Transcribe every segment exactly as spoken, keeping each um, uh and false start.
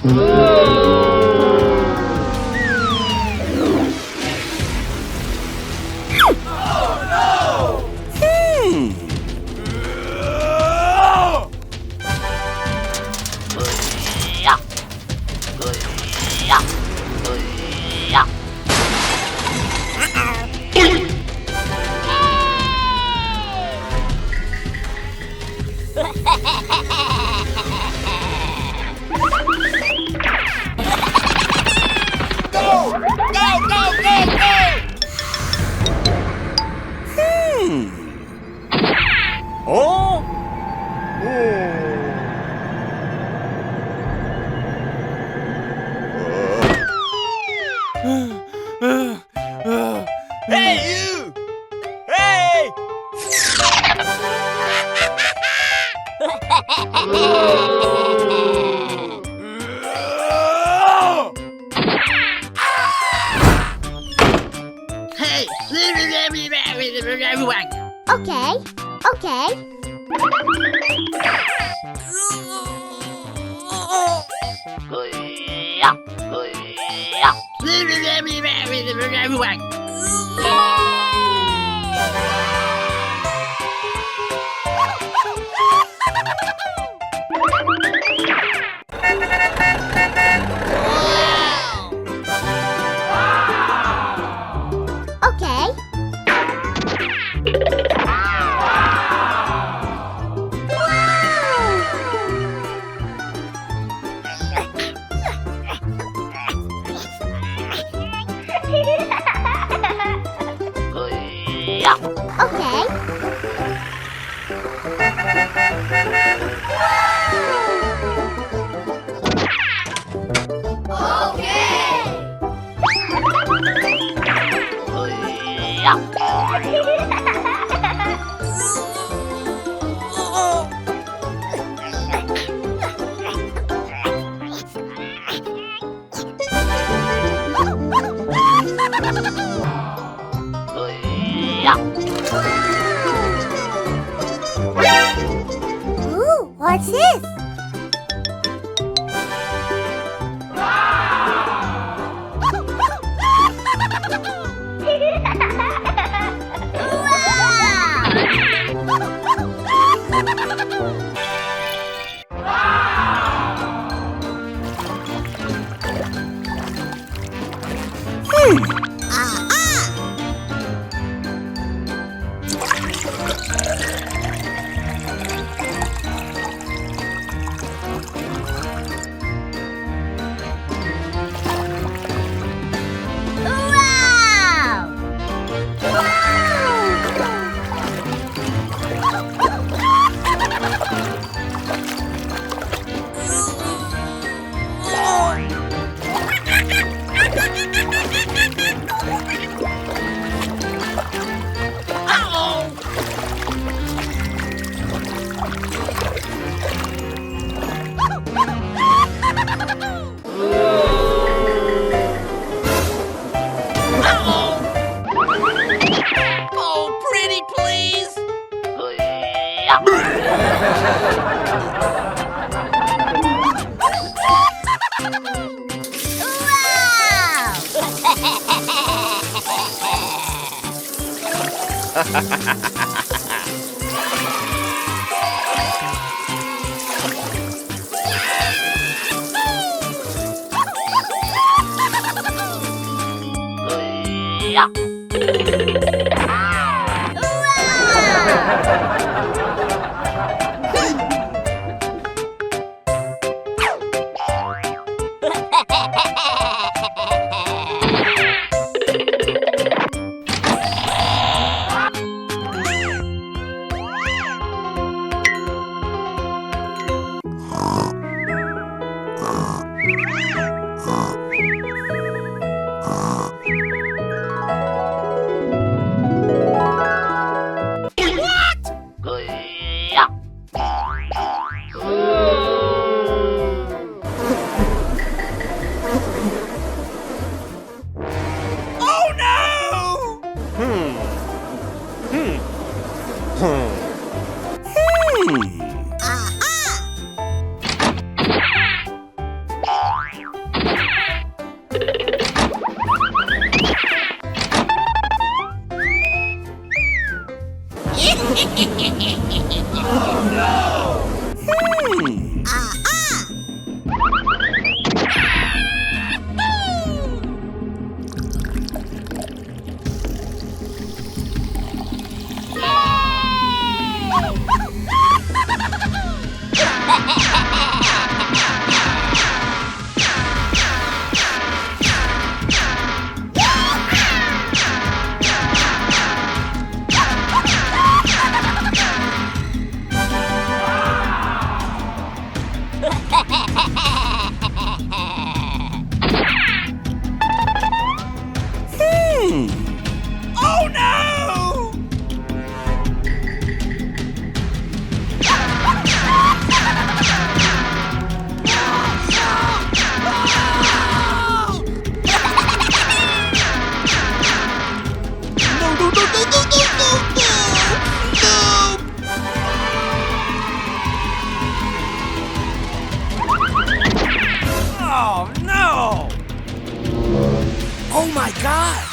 Go! Go, go, go, go! Hmm. Oh? Oh. Hey, you! Hey! Hey! Everyone! Okay, okay. Okay. Okay. Ooh, what's this? Hmm. Aha! Wow! Wow! Oh, pretty please! Wow! Oh no! Hmm. Hmm. Hmm. Hmm. Aha! Hmm. Aha! Hmm. Oh no! No, no, no, no, no, no, no, no! No! Oh, no! Oh my gosh!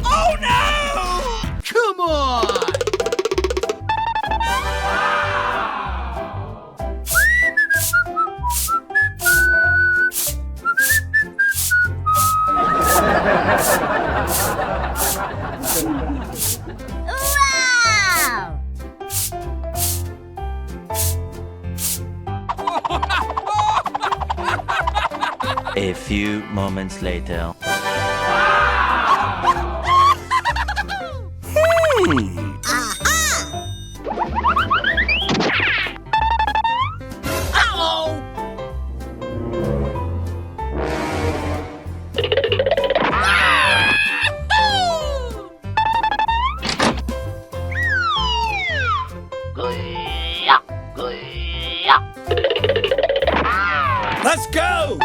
Oh no! Come on! Wow! A few moments later. Hmm. Aha! Uh-oh! Let's go!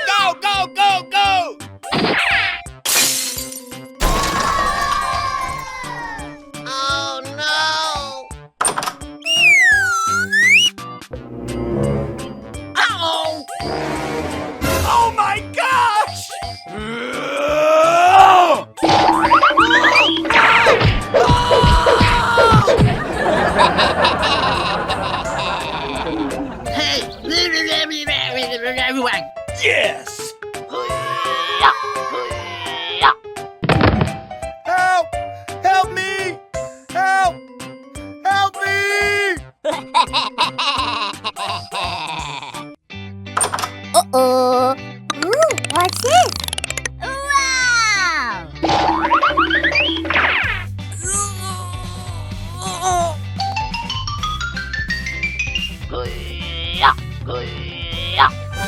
Go, go, go, go! Oh, no! Uh-oh! Oh my gosh! Hey, everyone! Yes! Help! Help me! Help! Help me! Uh-oh. Ooh, what's this? Wow!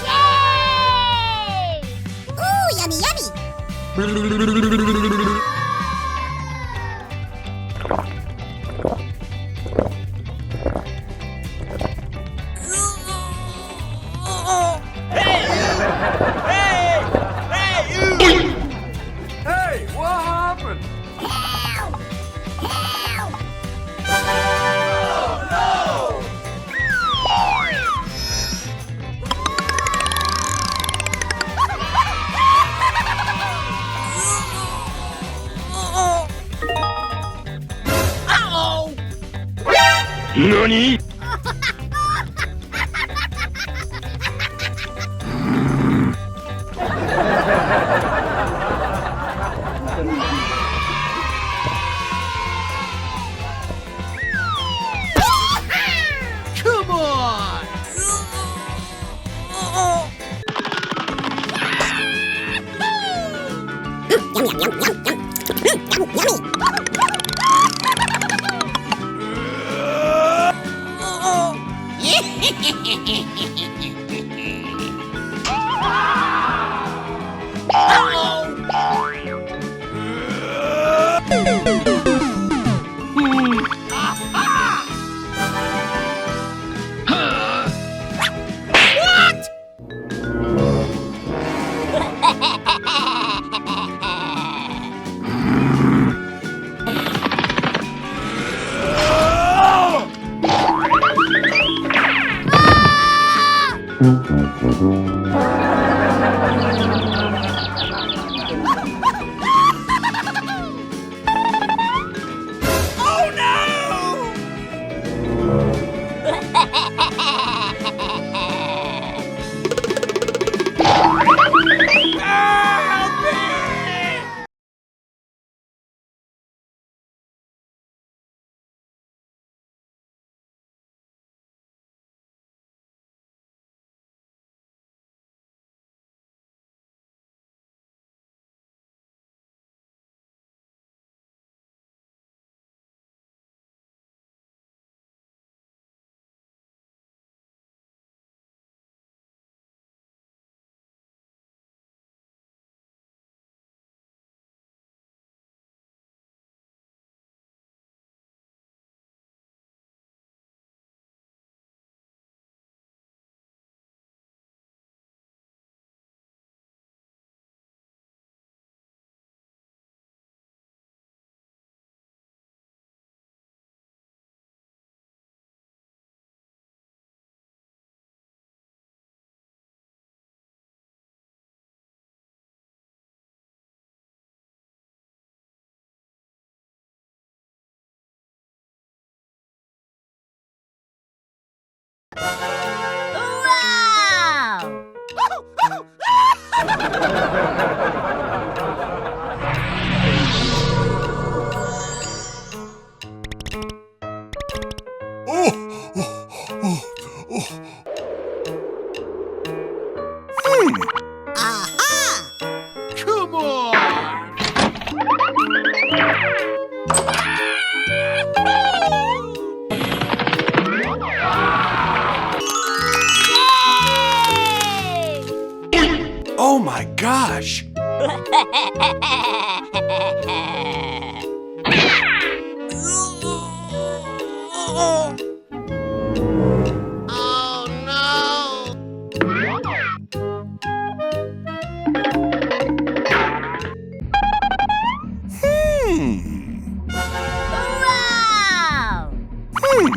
Yay! Ooh, yummy, yummy! Hey, you! Hey! Hey, you! Hey, what happened? Help! Help! Oh, no! Uh-oh! Nani? Wow! Oh, oh, oh, oh, oh. Hmm. Aha! Come on! Yay! Oh my gosh! Oh, no! Hmm. Wow! Hmm.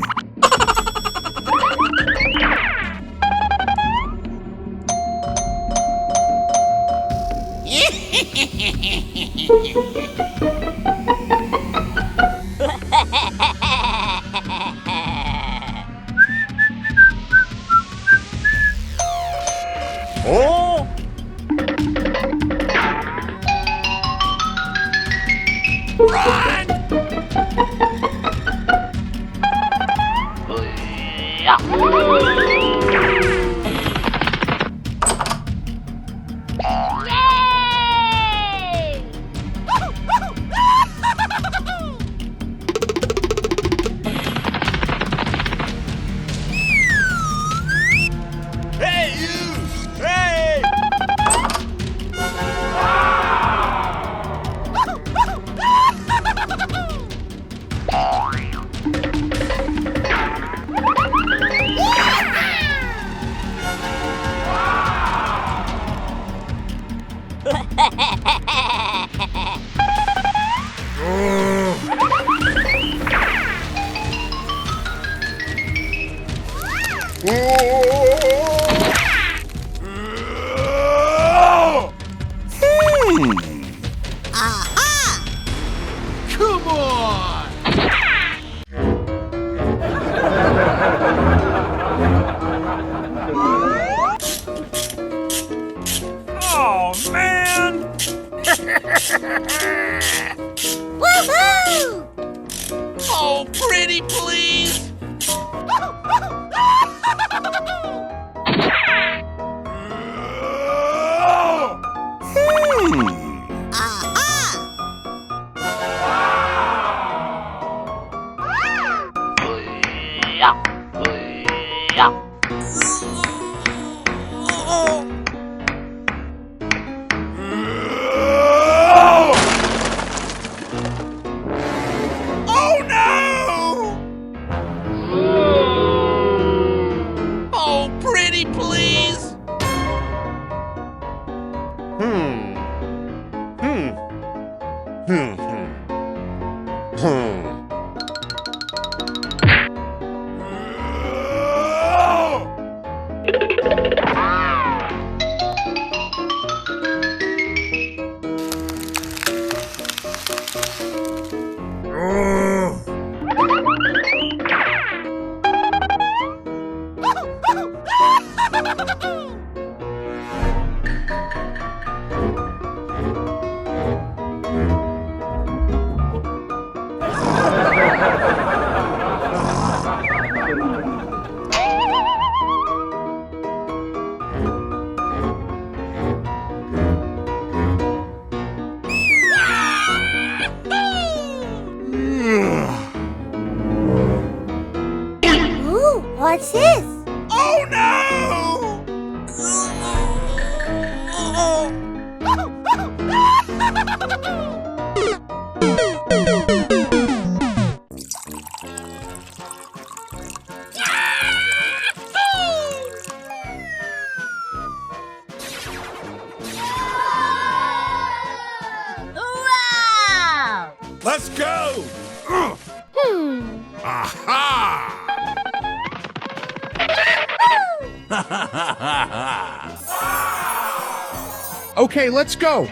Oh! Run! Yay! Hey, you! Hey! Hmm. Aha! Come on! Oh, man! Woohoo! Oh, pretty please! Hmm. Aha! Oh, no! Oh, pretty please! Hmm. Hmm. Hmm, hmm. Hmm. Ooh, what's this? Oh, no! Wow! Let's go! Hmm. Aha! Okay, let's go!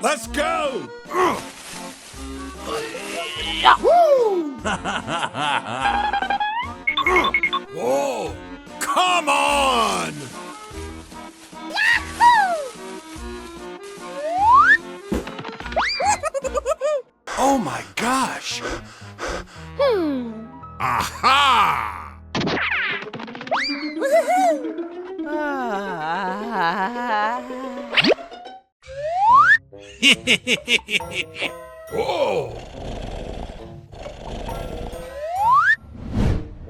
Let's go! Woo! Whoa! Come on! Oh my gosh! Hmm. Aha! Woohoo! Ah. Oh!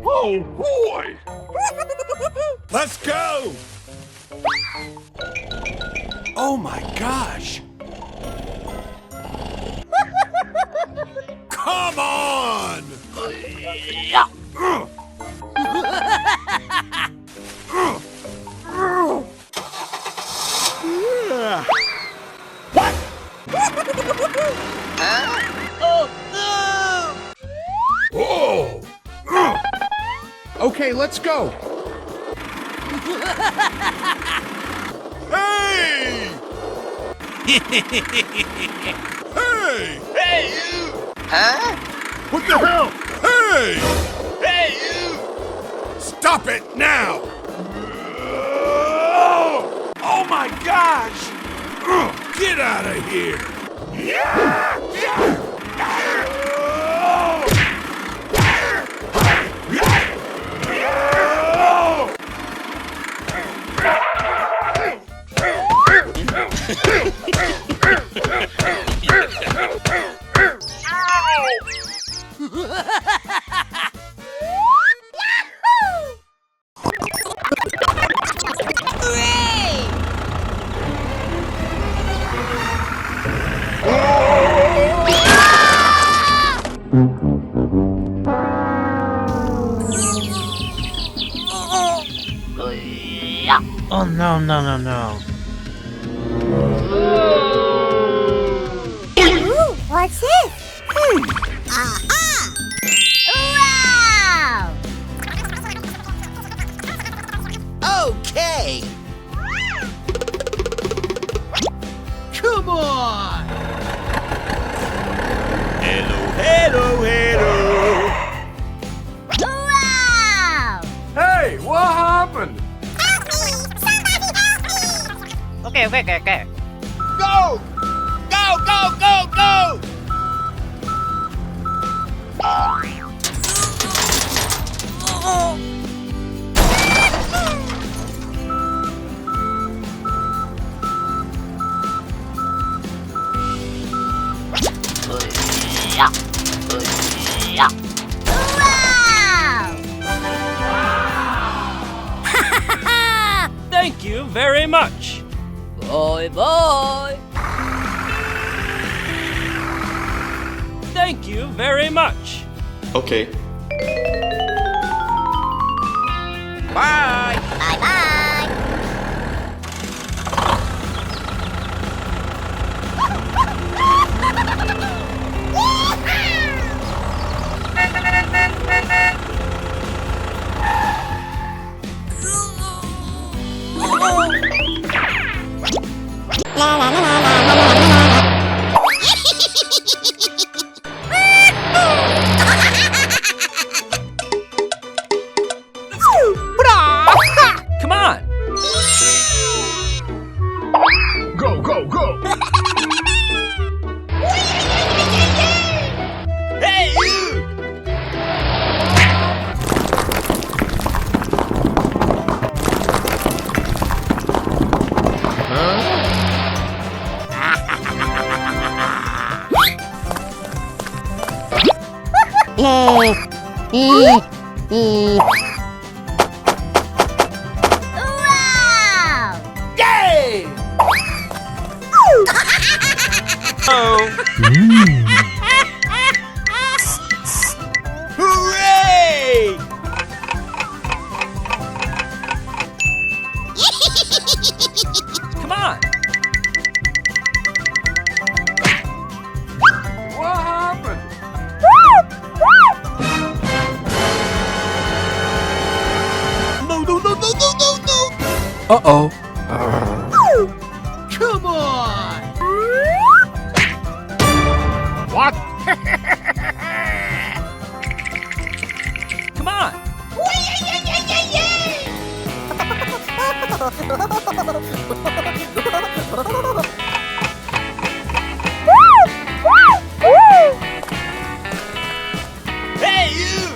Oh, boy! Let's go! Oh my gosh! Come on! What? Huh? Oh, no! Oh! Okay, let's go. Hey! Hey! Hey, you! Huh? What the hell? Hey! Hey, you! Stop it now! Oh my gosh! Get out of here! Oh, no, no, no, no. Ooh, what's this? Hmm. Aha! Wow! Okay. Come on! Hello, hello, hello! Wow! Hey, what happened? Help me! Somebody help me! Okay, okay, okay, okay. Go! Go, go, go, go! Wow! Thank you very much. Bye bye. Thank you very much. Okay. Bye. Bye bye. Come on! Go, go, go! Hey, you! Wow! Yay! Oh. Hooray! Come on! What happened? No, no, no, no, no, no, no! Uh-oh. Come on! Come on! Hey, you!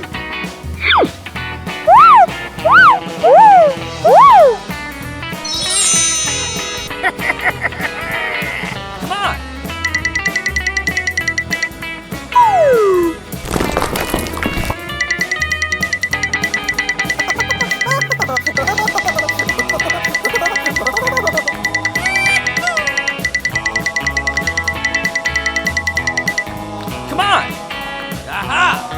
Come on! Come on! Aha!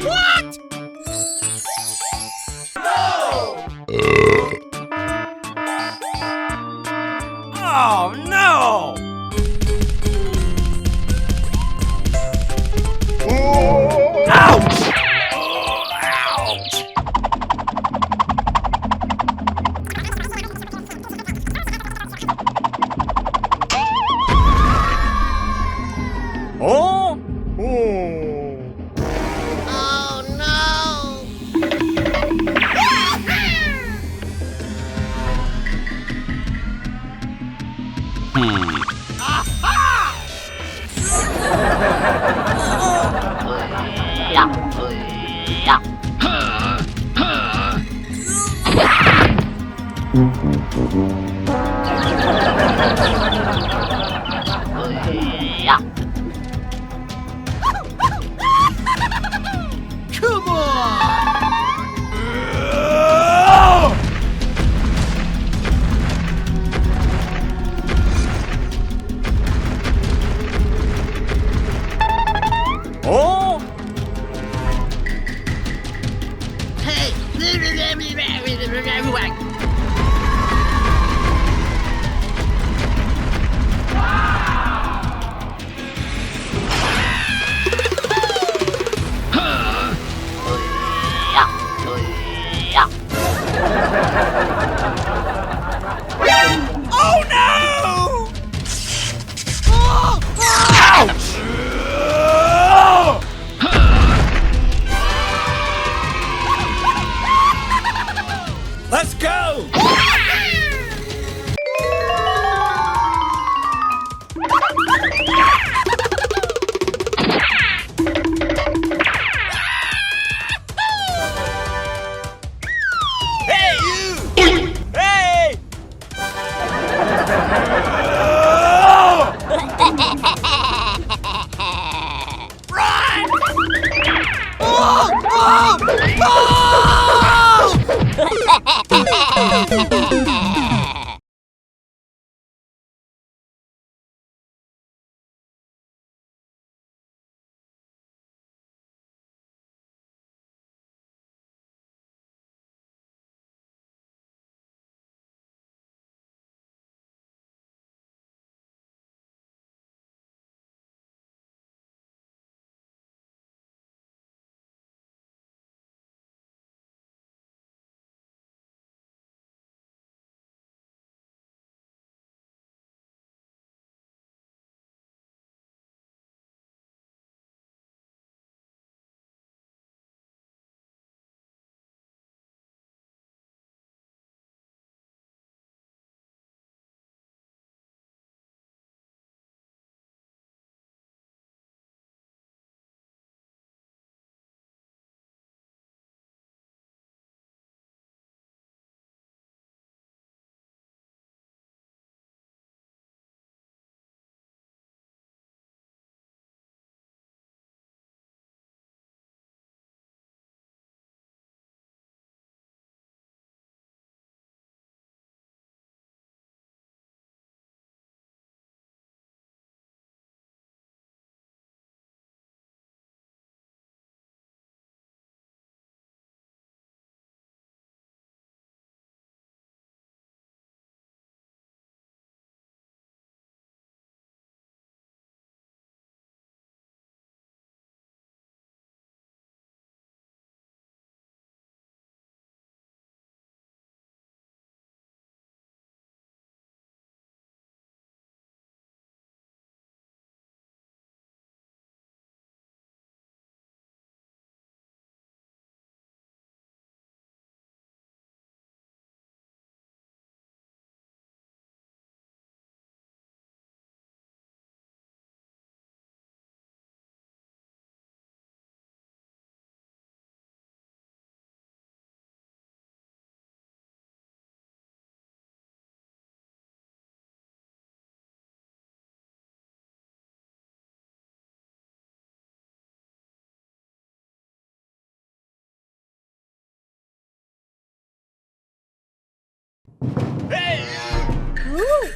What? No! Oh, no! Ouch! Ouch! Oh? Oh. Oh, no! Hmm. Come on! Oh! Hey!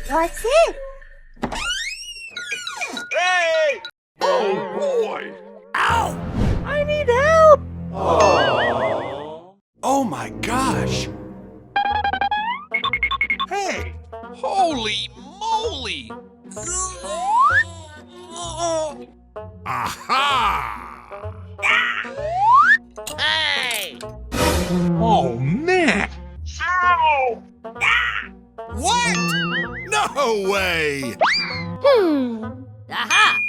What's it? Hey! Oh boy! Ow! I need help! Oh my gosh! Hey! Holy moly! Aha! Hey! Oh man! Ow! What? No way! Hmm. Aha!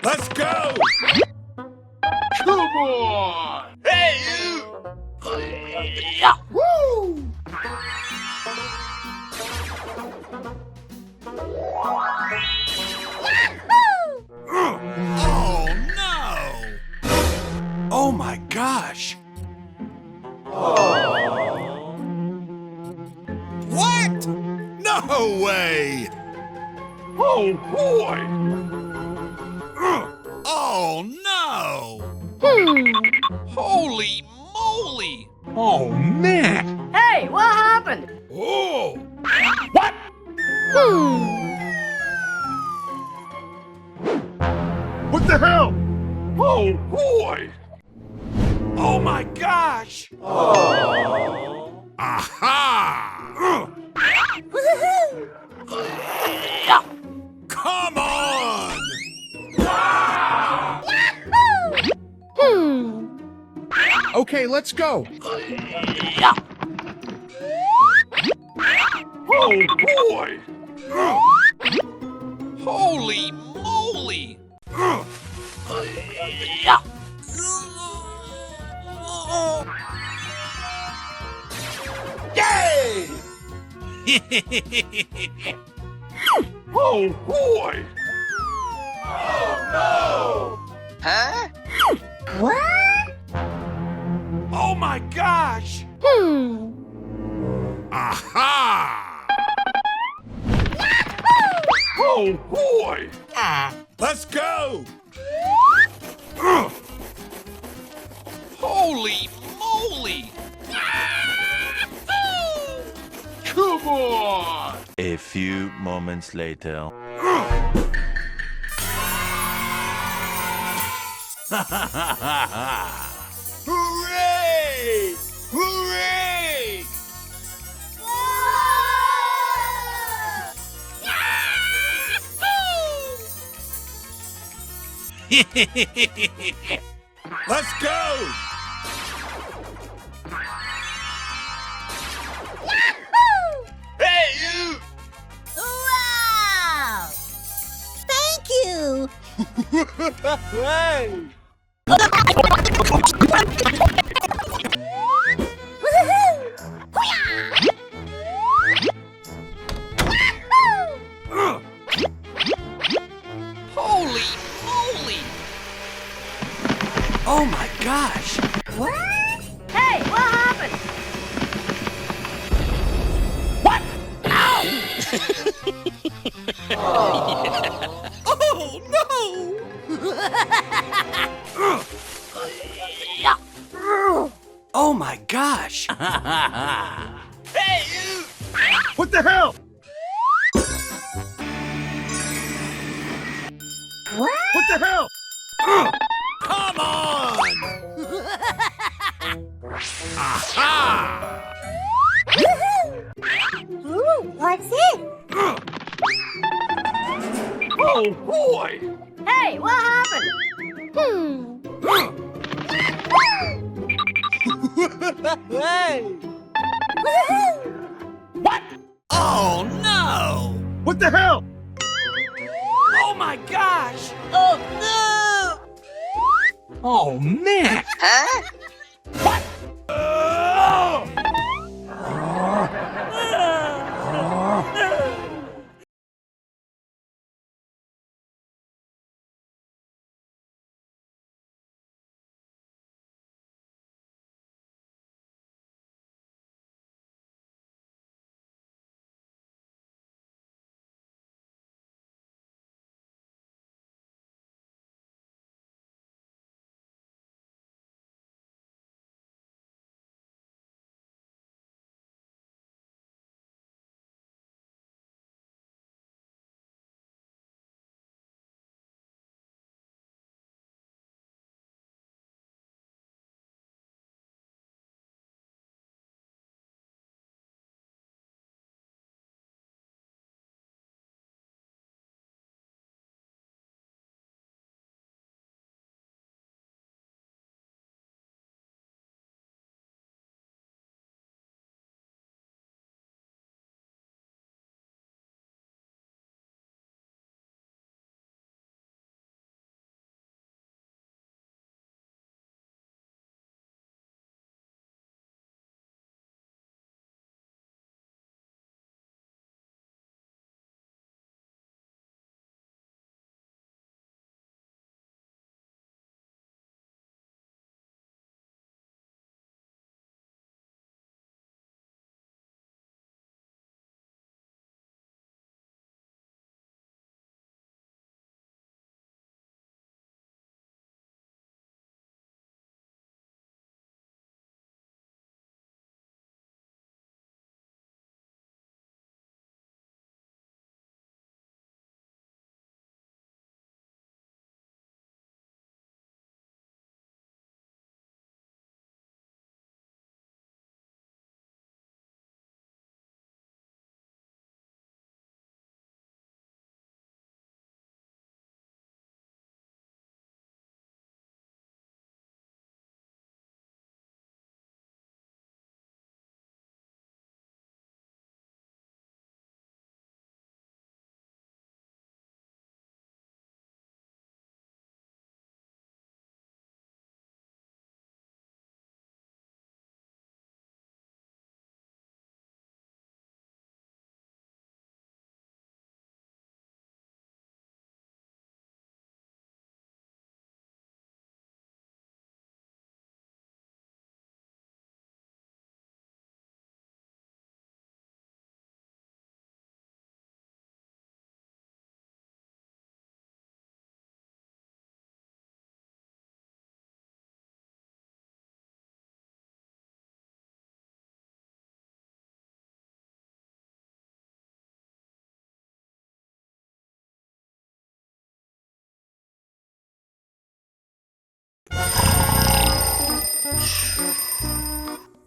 Let's go! Come on! Hey, you! Yeah! Woo! Oh no! Oh my gosh! What? No way! Oh boy! Oh no! Hmm. Holy moly! Oh man! Hey, what happened? Oh! What? Hmm. What the hell? Oh boy! Oh my gosh! Aha! Woohoo! Come on! Hmm. Okay, let's go. Oh boy! Holy moly! Yay! Oh boy! Oh no! Huh? What? Oh my gosh! Hmm. Aha! Oh boy! Ah. Let's go! Holy moly! Come on! A few moments later. Hooray! Hooray! Let's go! Hey, you! Wow! Thank you! Hey! Holy moly! Oh my gosh! What? Hey, what happened? What? Ow! Oh no! Oh my gosh! Hey, you! What the hell? What? What the hell? Come on! Aha! Woohoo! Ooh, what's it? Oh boy! Hey, what happened? Hmm. Hey! Woohoo! What? Oh no! What the hell? Oh my gosh! Oh no! Oh man! Huh? What?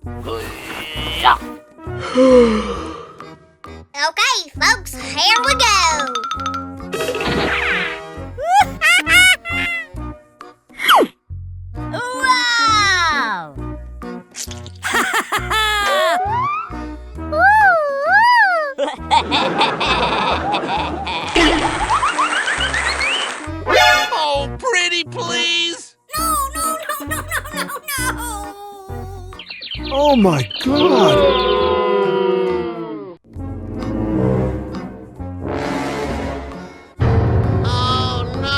Okay, folks, here we go. Wow! Oh, pretty please! No, no, no. Oh my God! Oh, no!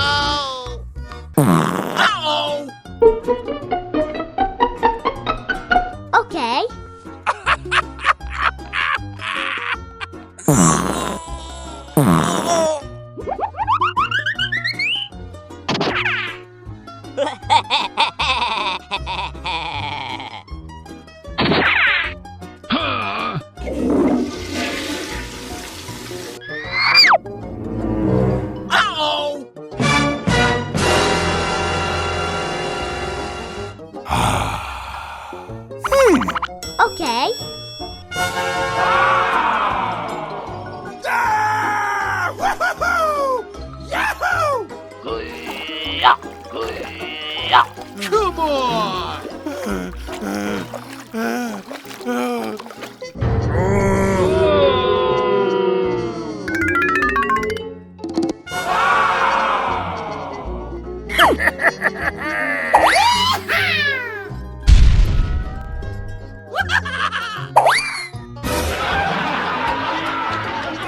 Uh-oh! Okay. Uh-oh! Hmm. Okay. Ah! Woohoo! Yahoo! Come on!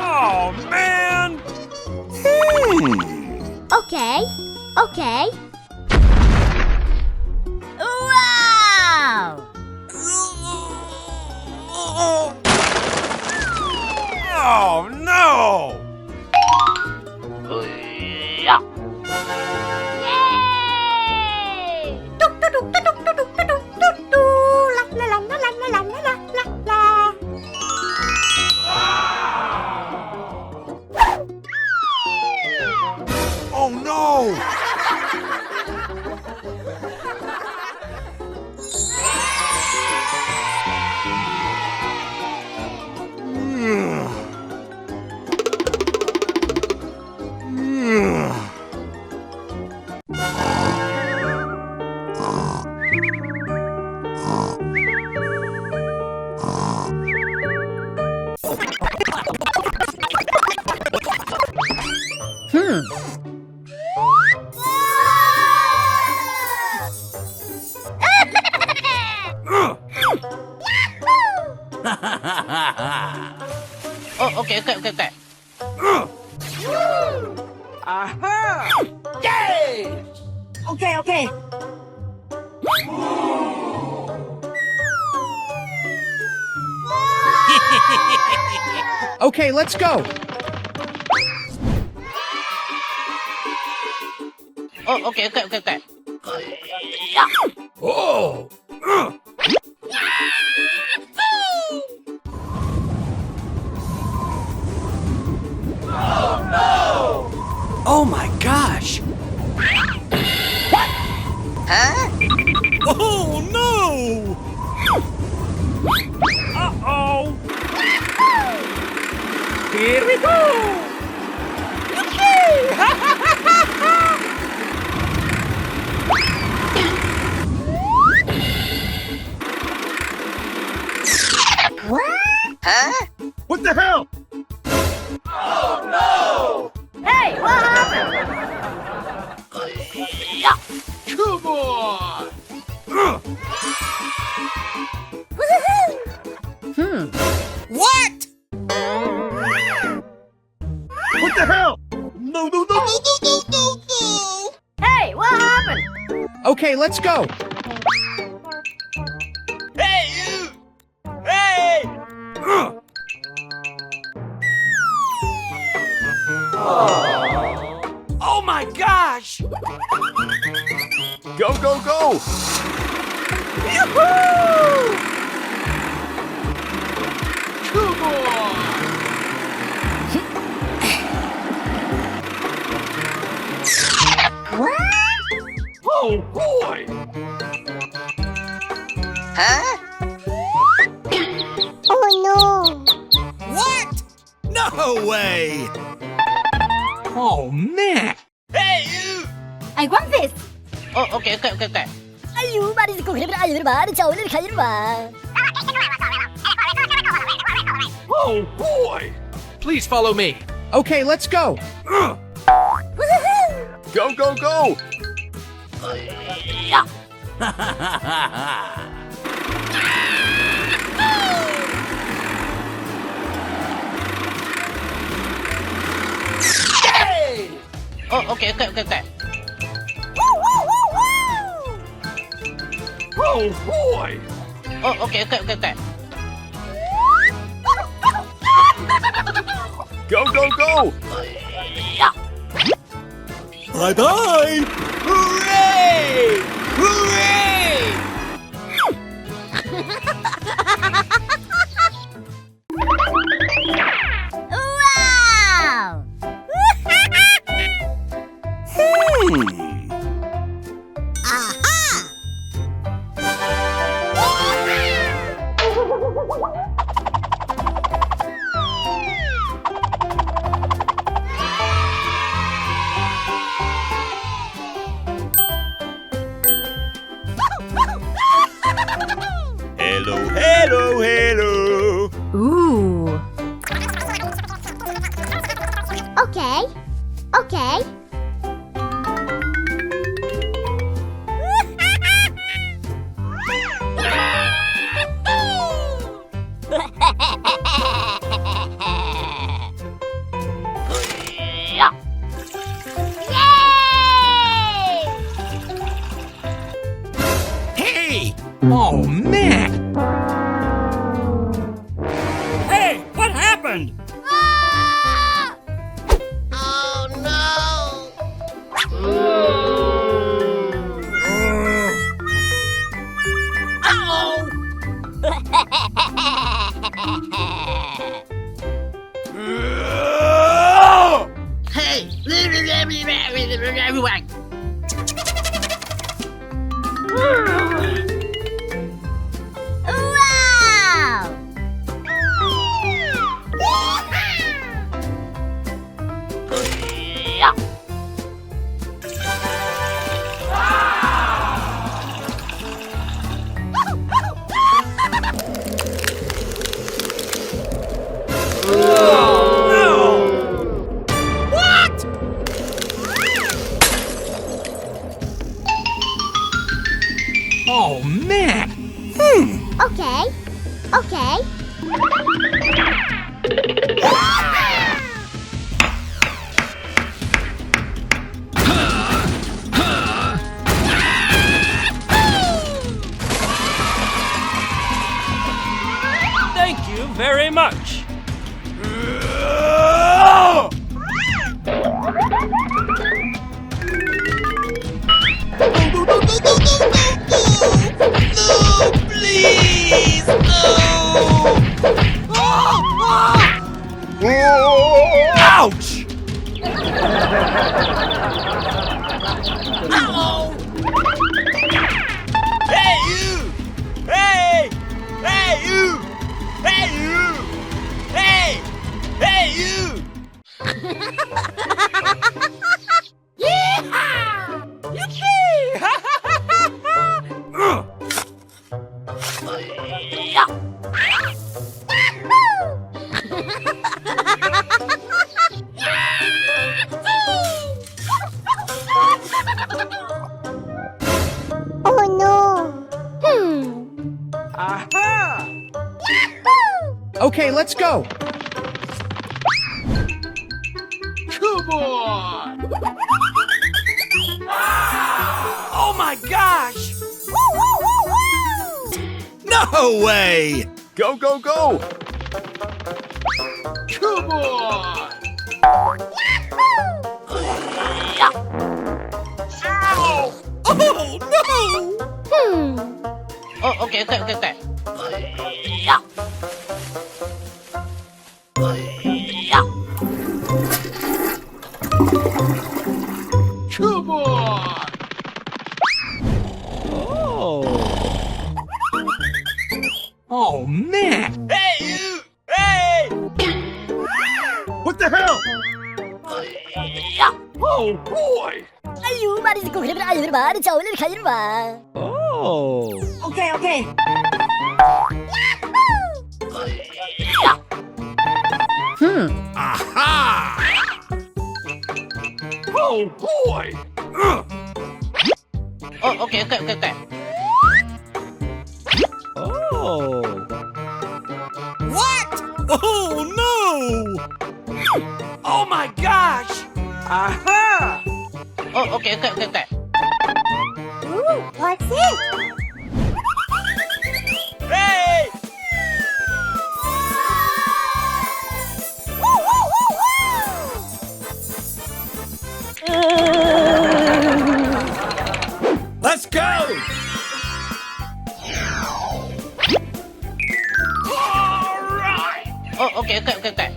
Oh, man! Hmm. Okay, okay. Wow! Oh, no! Yay! Tuk, tuk, tuk. Oh, no! Hmm. Oh, okay, okay, okay, okay. Aha! Yay! Okay, okay. Okay, let's go. Oh, okay, okay, okay, okay. Oh! Oh my gosh! What? Huh? Oh no! Uh-oh! Here we go! What? Huh? What the hell? Oh no! Hey, what happened? Come on! Hmm. What? What the hell? No, no, no, no, no, no, no, no! Hey, what happened? Okay, let's go. Hey, you! Hey! Oh my gosh! Go, go, go! Yoo-hoo! Come on! What? Oh boy! Huh? No way! Oh, man! Hey, you! I want this! Oh, okay, okay, okay, okay. Ayu, mari ko kre, ayu, mari, chao, le, khayu, ma. Oh, boy! Please follow me. Okay, let's go. Woohoo! Go, go, go! Oh, okay, okay, okay, okay. Oh, boy! Oh, okay, okay, okay, okay. Go, go, go! Bye bye! Hooray! Hooray! Wow! Hmm. Aha! Hello, hello, hello. Ooh. Okay. Okay. Hey! Oh, man! Hey, what happened? Ah! Oh, no! Uh-oh! Hey! Wow! What? Oh, man. Hmm. Okay. Okay. Thank you very much. No, no, no, no, no, no, no! No, please, no! Ah! Ah! Ouch! Ow! Hey, you! Hey! Hey, you! Hey, you! Hey! Hey, you! Yeehaw! Yippee! Oh no! Hmm. Aha! Yahoo! Okay, let's go. Come on! Oh my gosh! Woo, woo, woo, woo! No way! Go, go, go! Come on! Yahoo! Ow! Oh, no! Hmm. Oh, okay, okay, okay, okay. Come on! Oh. Oh, man! Hey, you! Hey! What the hell? Oh, boy! Ayu, mari ko kre, ayu, mari, chao, le, khair, wa. Oh. Okay, okay. Hmm. Aha! Oh, boy! Oh, okay, okay, okay, okay. Oh. What? Oh, no! Oh my gosh! Aha! Oh, okay, okay, okay, okay. Ooh, what's this? Hey! Let's go! All right! Oh, okay, okay, okay, okay.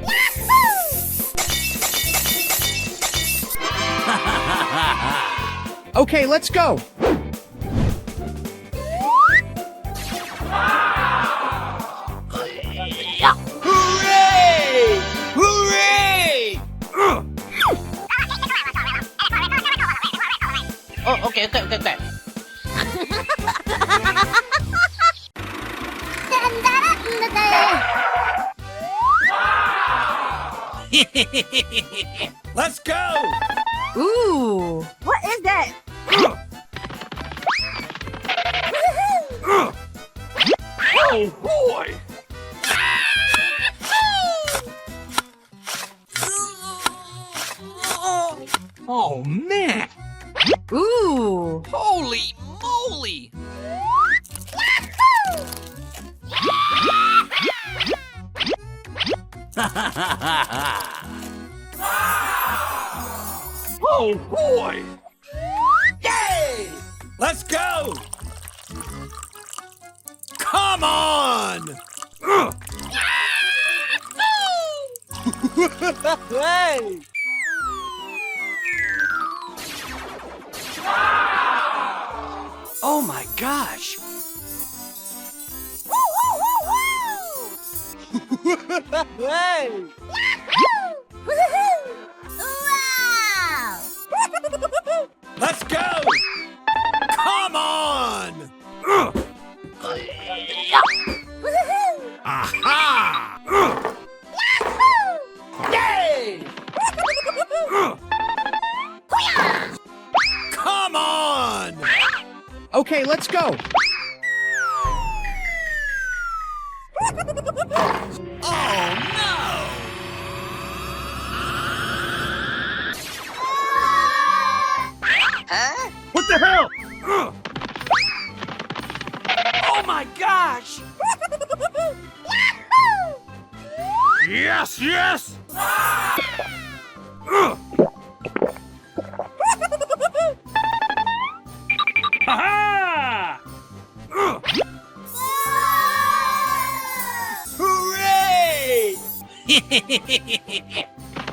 Okay, let's go. Hooray! Hooray! Oh, okay, okay, okay, okay. Let's go! Ooh, what is that? Oh, boy! Oh, man! Ooh! Holy moly! Oh, boy! Yay! Let's go! Come on! Hey! Oh my gosh! Hey! Wow! Let's go! Come on! Aha! Yay! Come on! Okay, let's go. Oh, no! Huh? What the hell? Oh my gosh! Yes, yes! Ha-ha! Hooray!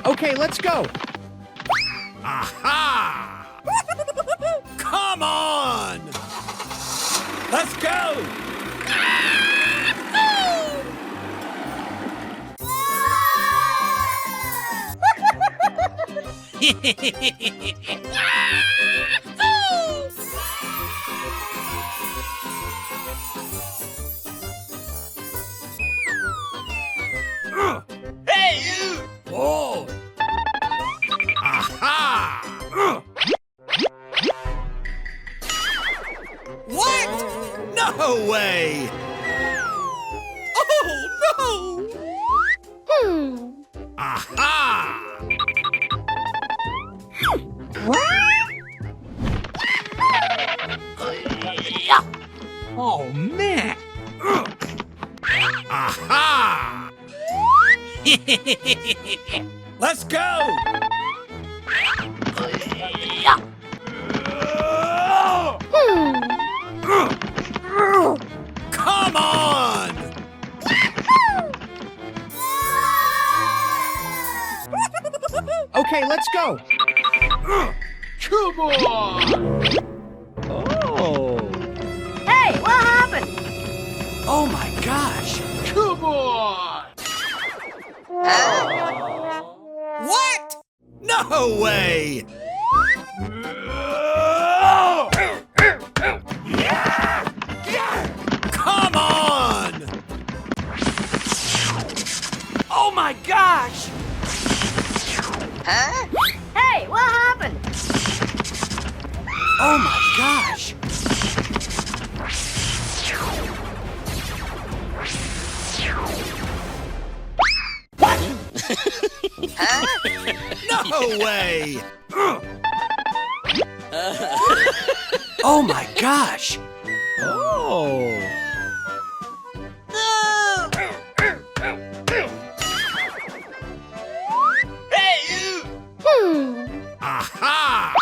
Okay, let's go. Aha! Come on! Let's go! Hey, you! Oh! Aha! What? No way! Oh, no! Hmm. Aha! What? Oh, man! Aha! Let's go! Hmm. Come on! Okay, let's go. Come on! Oh. Hey, what happened? Oh my gosh! Come on! Huh? away! Come on! Oh my gosh! Huh? Hey, what happened? Oh my gosh! What? Huh? No way! Oh my gosh! Oh. Aha!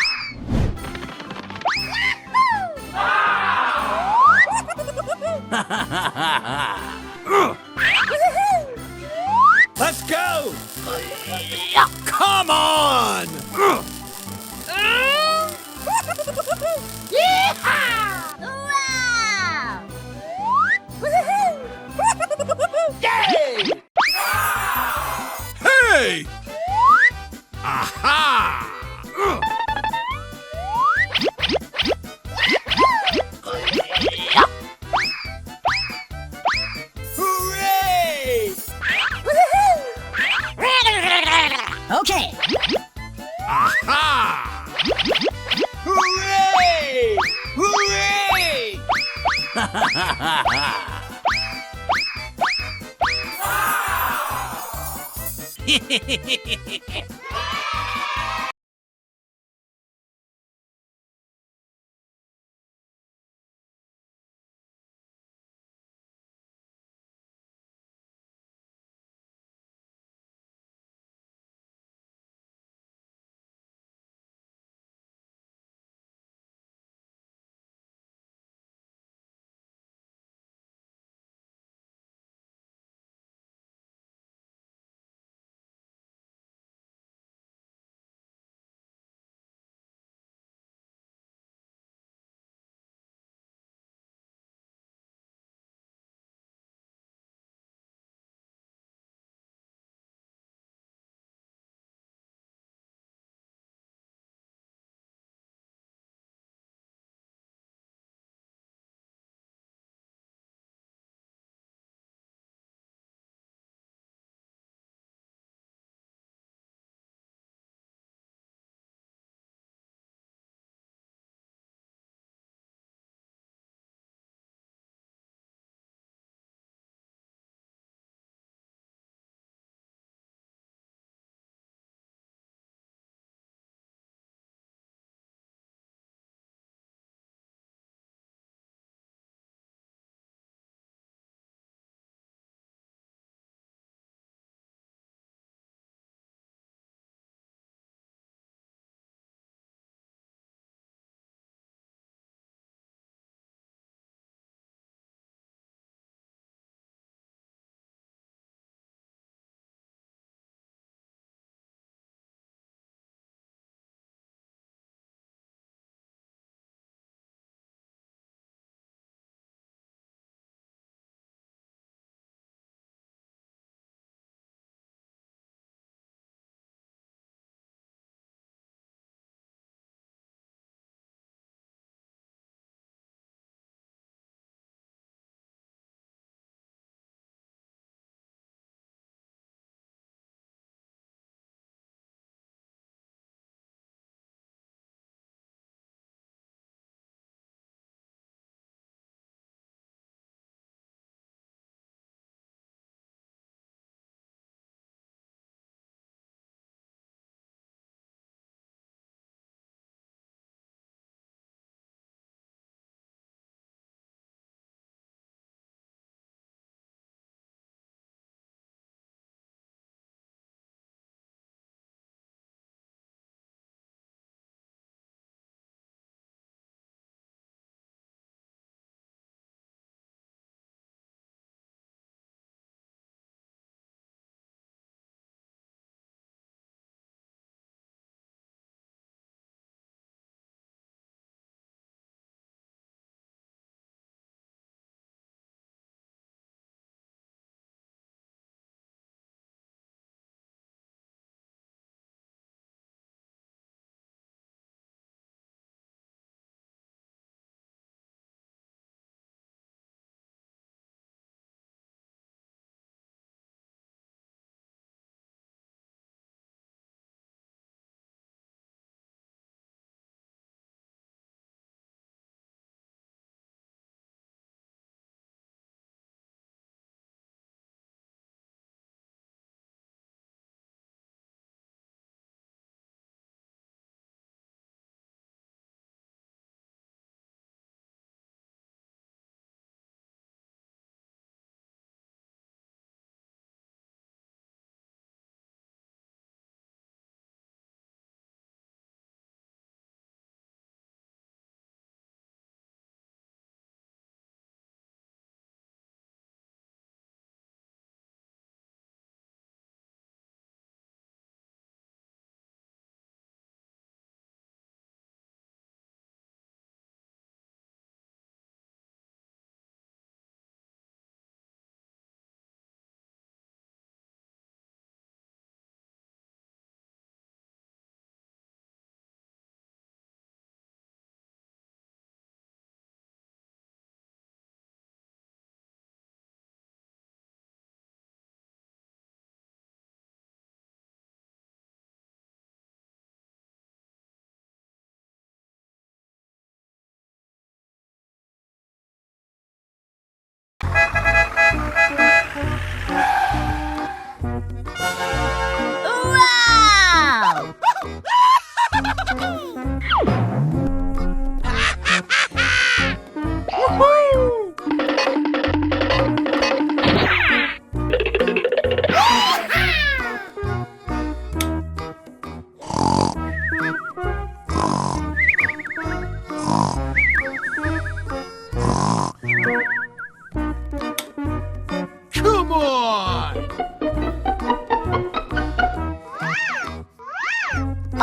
Let's go! Come on! Yeehaw! Wow! Yay! Hey! Aha! Hooray! Okay. Aha! Hooray! Hooray!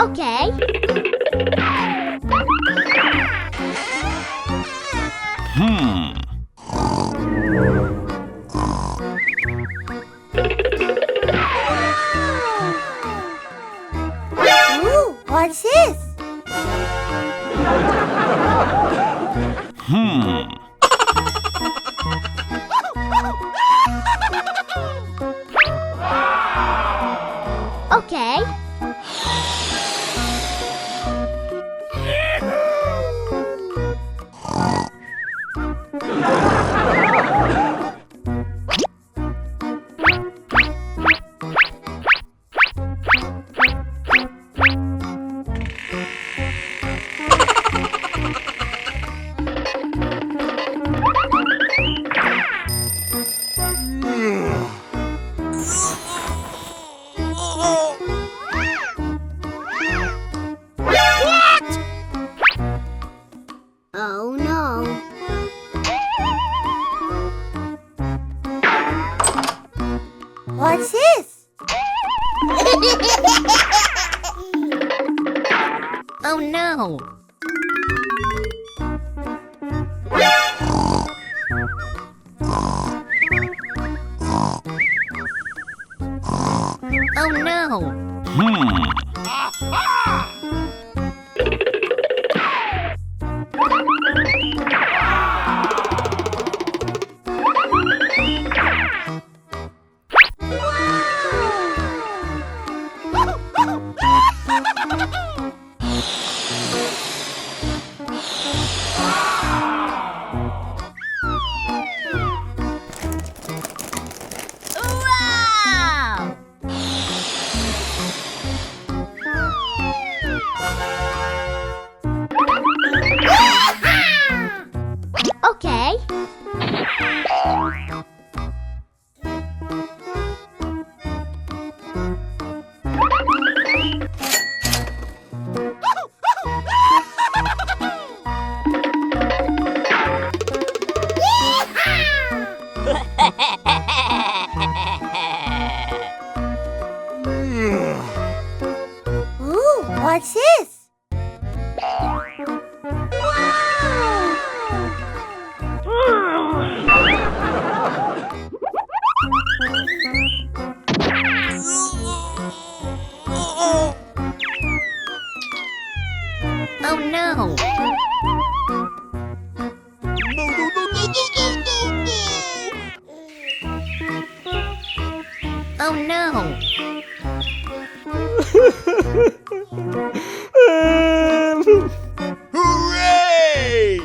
Okay. Hmm. Ooh, what's this? Hmm. Okay. What? Oh no. What's this? Oh no. Oh no. Hmm. Wow! Okay. Ooh, what's this? Oh no! Oh no! Hooray!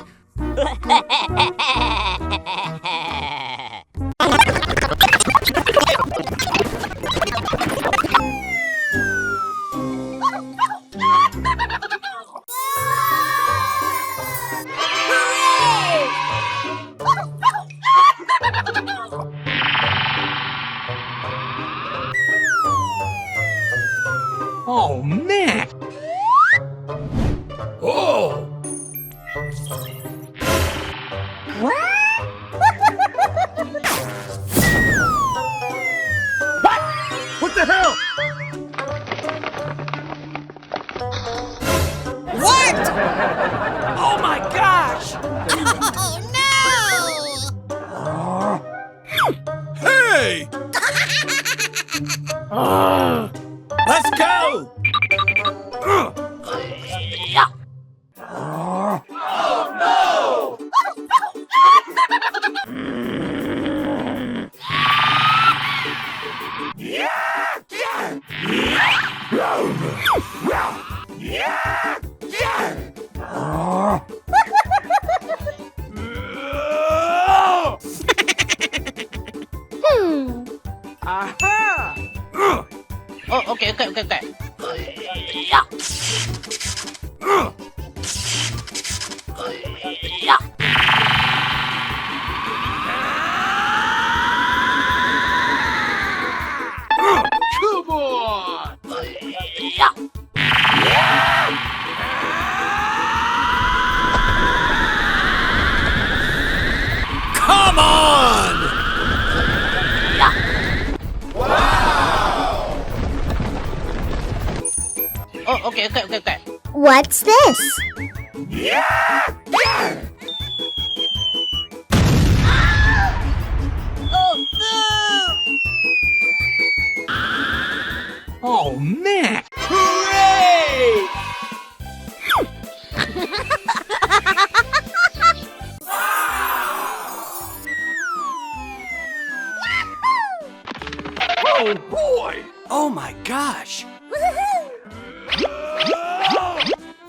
Oh man! Oh! What? What the hell? What? Oh my gosh! Oh no! Hey! Let's go! Hmm. Aha! Oh, okay, okay, okay, okay. Come on! Come on! Wow! Oh, okay, okay, okay, okay. What's this? Oh, no! Oh, man! Hooray! Oh, boy! Oh, my gosh!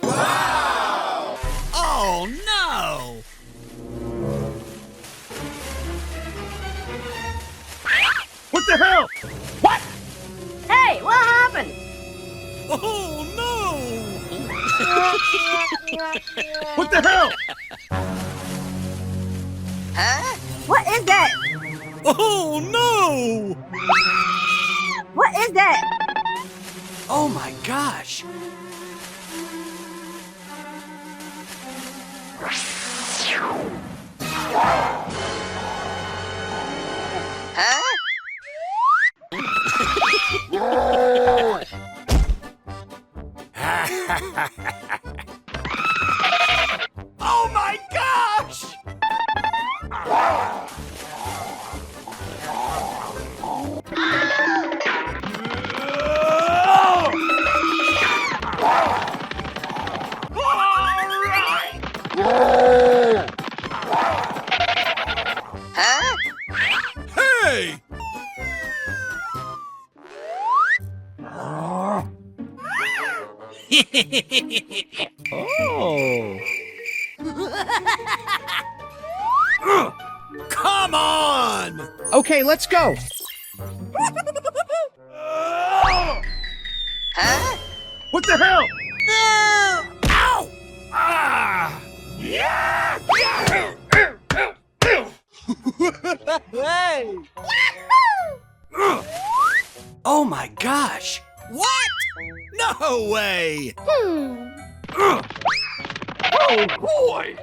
Wow! Oh, no! What the hell? What? Hey, what happened? Oh, no! What the hell? Huh? What is that? Oh, no! What is that? Oh, my gosh! Huh? Oh my gosh! Huh? Hey! Oh. Come on! Okay, let's go. Huh? What the hell? No! Ow! Ah! Yeah! Hey! Oh my gosh! What? No way! Hmm. Oh boy!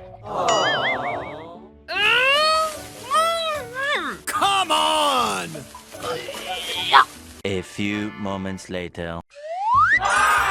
Come on! A few moments later. Wow!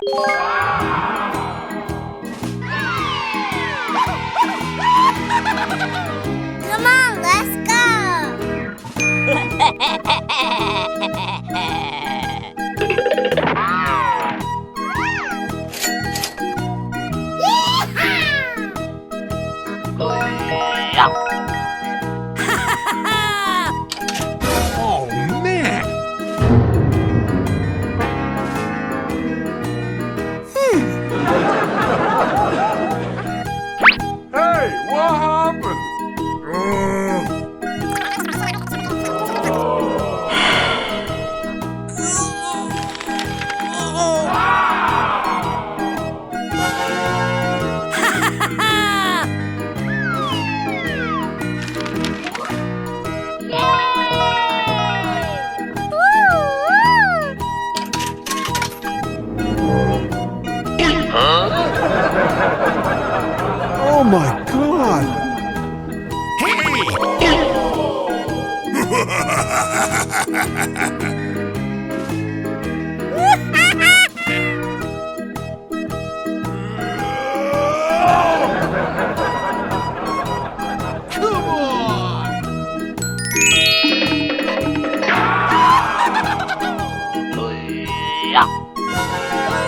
Come on, let's go! Oh, man! Hmm. Hey, what happened? Oh my God! Come on!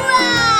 Wow!